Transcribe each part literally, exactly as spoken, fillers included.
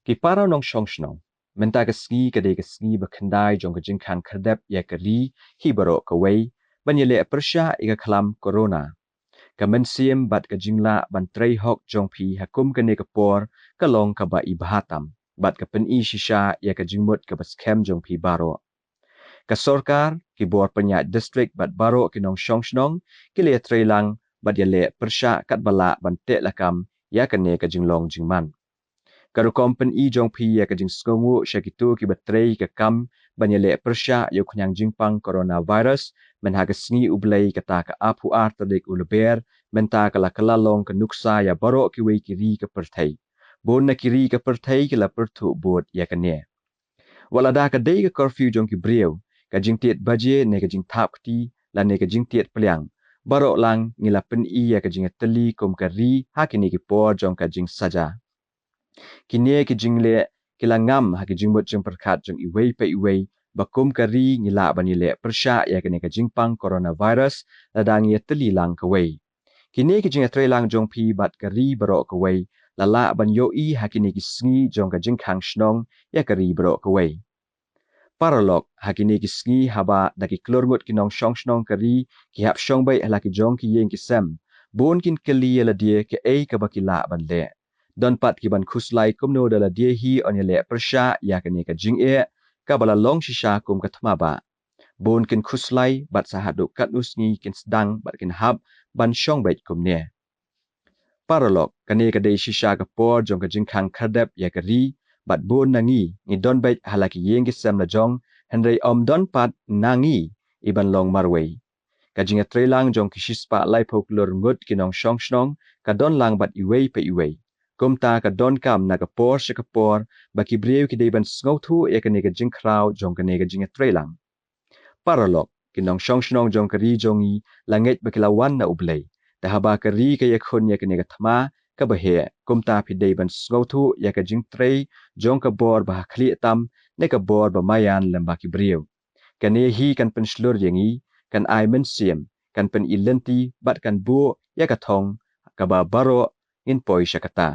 Ki para nongshong shnong, mynta ka sngi ka dei ka sngi ba khyndai jong ka jingkhang khyrdep ïa ka ri hi baroh kawei ban ïaleh pyrshah ïa ka khlam corona. Ka mynsiem bad ka jinglah ban trei hok jong phi ha kum kane ka por ka long kaba i bha tam bad ka pyni shisha ïa ka jingmut kaba skhem jong phi baroh. Ka sorkar, ki bor pynïaid district bad baroh ki nongshong shnong ki la ïatreilang bad ïaleh pyrshah katba lah ban teh lakam ïa kane ka jinglong jingman. Ka rukom pyni jong phi ïa ka jingsngewnguh sha kito kiba trei ka kam ban ïaleh pyrshah ïa u khñiang jingpang coronavirus mynha ka sngi U Blei kata ka arphew ar tarik u Lber, mynta ka la kylla long ka nuksa ïa baroh kiwei ki ri ka pyrthei. Bun na ki ri ka pyrthei ki la pyrthuh bud ïa kane. Wat lada ka dei ka curfew jong ki briew, ka jingtied baje ne ka jingthap kti lane ka jingtied pliang, baroh lang ngi la pyni ïa ka jingïatylli kum ka ri ha kine ki por jong ka jingsaja. Kine ki jingleh ki la ngam ha ki jingmut jingpyrkhat jong iwei pa iwei ba kum ka ri ngi lah ban ïaleh pyrshah ïa kane ka jingpang coronavirus lada ngi ïatylli lang kawei. Kine ki jingïatreilang jong phi bad ka ri baroh kawei la lah ban ïohi ha kine ki sngi jong ka jingkhang shnong ïa ka ri baroh kawei. Paralok, ha kine ki sngi haba da ki klur ngut ki nongshong shnong ka ri ki hap shong beit ha la ki jong ki ïing ki sem, bun kin kylli ïa lade kaei kaba ki lah ban leh. Don pat ki ban khuslai kumno da lade hi yn ïaleh pyrshah ïa kane ka jingeh kaba la long shisha kum ka thma bah. Bun kin khuslai bad sa haduh katno sngi kin sdang bad kin hap ban shong beit kumne. Paralok, kane ka dei shisha ka por jong ka jingkhang khyrdep ïa ka ri bad bun na ngi ngi don beit ha la ki ïing ki sem la jong, hynrei ym don pat na ngi i ban long marwei. Ka jingïatreilang jong ki shispah laiphew klur ngut ki nongshong shnong ka don lang bad iwei pa iwei. Kumta ka donkam na ka por sha ka por ba ki briew ki dei ban sngewthuh ïa kane ka jingkhraw jong kane ka jingïatreilang. Paralok, ki nongshong shnong jong ka ri jong ngi la ngeit ba ki la wan na U Blei. Te haba ka ri ka ïakhun ïa kane ka thma kaba heh, kumta phi dei ban sngewthuh ïa ka jingtrei jong ka bor ba ha khlieh tam ne ka bor ba maïan lem bad ki briew. Kane hi kan pynshlur ïa ngi, kan ai mynsiem, kan pyni lynti bad kan buh ïa ka thong kaba baroh ngin poi sha kata.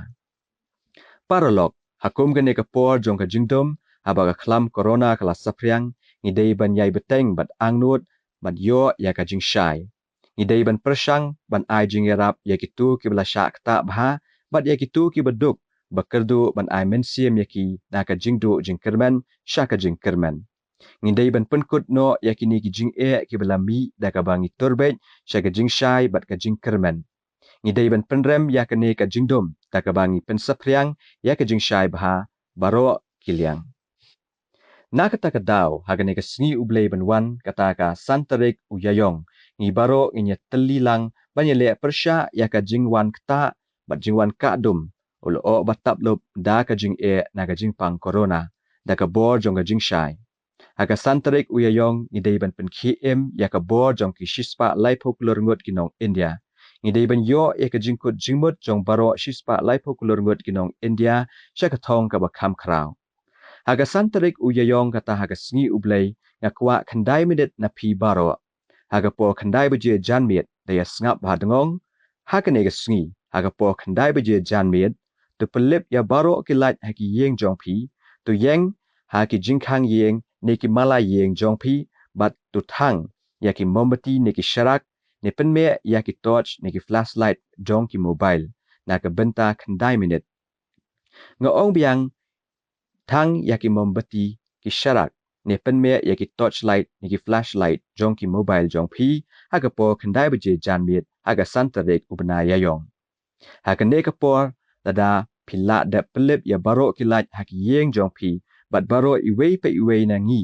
Paralok, ha kum kane ka por jong ka jingdum, haba ka khlam corona ka la saphriang, ngi dei ban ïai bteng bad angnud bad ïoh ïa ka jingshai. Ngi dei ban pyrshang ban ai jingïarap ïa kito kiba la shah ktah bha bad ïa kito kiba duk ba kyrduh ban ai mynsiem ïa ki na ka jingduh jingkyrmen sha ka jingkyrmen. Ngi dei ban pynkut noh ïa kine ki jingeh kiba la mih da kaba ngi tur beit sha ka jingshai bad ka jingkyrmen. Ngi dei ban pynrem ïa kane ka jingdum da kaba ngi pynsaphriang ïa ka jingshai bha baroh ki liang. Na kata ka daw, ha kane ka sngi U Blei ban wan, kata ka san tarik u Ïaïong, ngi baroh ngin ïatylli lang ban ïaleh pyrshah ïa ka jingwan ktah bad jingwan kahdum u lyoh ba tap lup da ka jingeh na ka jingpang corona da ka bor jong ka jingshai. Ha ka san tarik u Ïaïong ngi dei ban pynkhie im ïa ka bor jong ki shispah laiphew klur ngut ki nong India. Ngi dei ban ïoh ïa ka jingkut jingmut jong baroh shispah laiphew klur ngut ki nong India sha ka thong kaba kham khraw. Ha ka san tarik u Ïaïong kata ha ka sngi U Blei nga kwah khyndai minit na phi baroh. Ha ka por khyndai baje janmiet da ïa sngap bha dngong. Ha kane ka sngi, ha ka por khyndai baje janmiet, to pynlip ïa baroh ki light ha ki ïing jong phi, to ïeng ha ki jingkhang ïing ne ki mala ïing jong phi, bad to thang ïa ki mombati ne ki sharak, ne pynmeh ïa ki torch ne ki flashlight jong ki mobile na ka bynta khyndai minit. Nga ong biang, thang ïa ki mombati, ki sharak, ne pynmeh ïa ki torchlight ne ki flashlight jong ki mobile jong phi ha ka por khyndai baje janmiet ha ka san tarik u bnai Ïaïong. Ha kane ka por, lada phi lah dep pynlip ïa baroh ki light ha ki ïing jong phi bad baroh iwei pa iwei na ngi,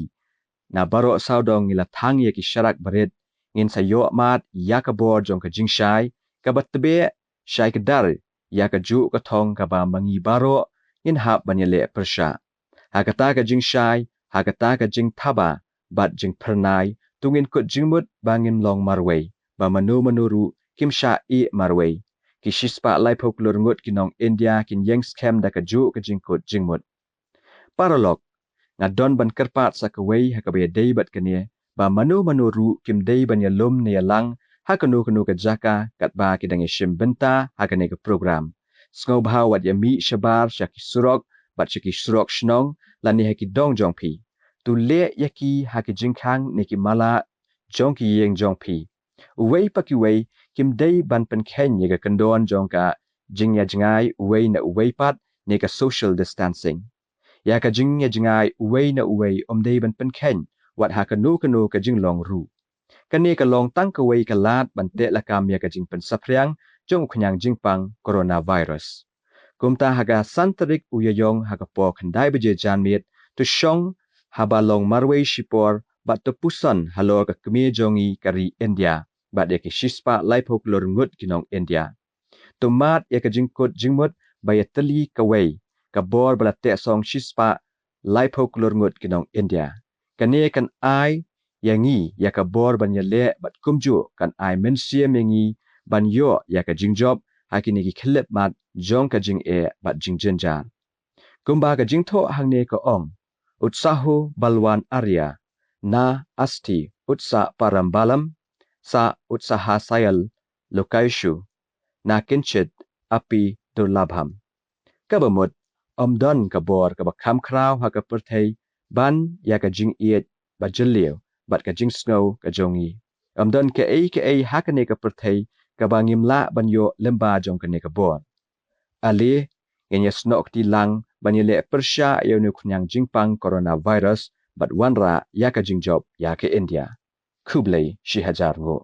na baroh sawdong ngi la thang ïa ki sharak barit, ngin sa ïoh mad ïa ka bor jong ka jingshai kaba tbeh shai kdar ïa kajuh ka thong kaba ma ngi baroh ngin hap ban ïaleh pyrshah. Ha kata ka jingshai, ha kata ka jingthaba bad jingphyrnai, to ngin kut jingmut ba ngim long marwei, ba mano mano ruh kim shah ïeh marwei. Ki shispah laiphew klur ngut ki nong India kin ïeng skhem da kajuh ka jingkut jingmut. Paralok, nga don ban kyrpad sa kawei ha kaba ïadei bad kane, ba mano mano ruh kim dei ban ïalum ne ïalang ha kano kano ka jaka katba ki dang ïashim bynta ha kane ka program. Sngewbha wat ïamih shabar sha ki surok bad sha ki surok shnong lane ha ki dong jong phi. To leh ïa ki ha ki jingkhang ne ki mala jong ki ïing jong phi. Uwei pa kiwei kim dei ban pynkheiñ ïa ka kyndon jong ka jingïajngai uwei na uwei pat ne ka social distancing. Ïa ka jingïajngai uwei na uwei ym dei ban pynkheiñ wat ha kano kano ka jinglong ruh. Kane ka long tang kawei ka lad ban teh lakam ïa ka jingpynsaphriang jong u khñiang jingpang coronavirus. Kumta ha ka san tarik u Ïaïong ha ka por khyndai baje janmiet, to shong haba long marwei shipor bad to puson halor ka kmie jong ngi ka ri India bad ïa ki shispah laiphew klur ngut ki nong India. To mad ïa ka jingkut jingmut ba ïatylli kawei ka bor ba la teh song shispah laiphew klur ngut ki nong India. Kane kan ai ïa ngi ïa ka bor ban ïaleh bad kumjuh kan ai mynsiem ïa ngi ban ïoh ïa ka jingjop ha kine ki khyllipmat jong ka jingeh bad jingjynjar. Kumba ka jingthoh hangne ka ong, "Utsaho balwan arya, na asti utsa parambalam, sa utsahasayal lokaishu, na kinchit api durlabham." Kaba mut, ym don ka bor kaba kham khraw ha ka pyrthei ban ïa ka jingïeit ba jylliew bad ka jingsngew ka jong ngi. Ym don kaei kaei ha kane ka pyrthei kaba ngim lah ban ïoh lyngba jong kane ka bor. Ale, ngin ïasnoh kti lang ban ïaleh pyrshah ïa une u khñiang jingpang coronavirus bad wanrah ïa ka jingjop ïa ka India. Khublei shihajar nguh.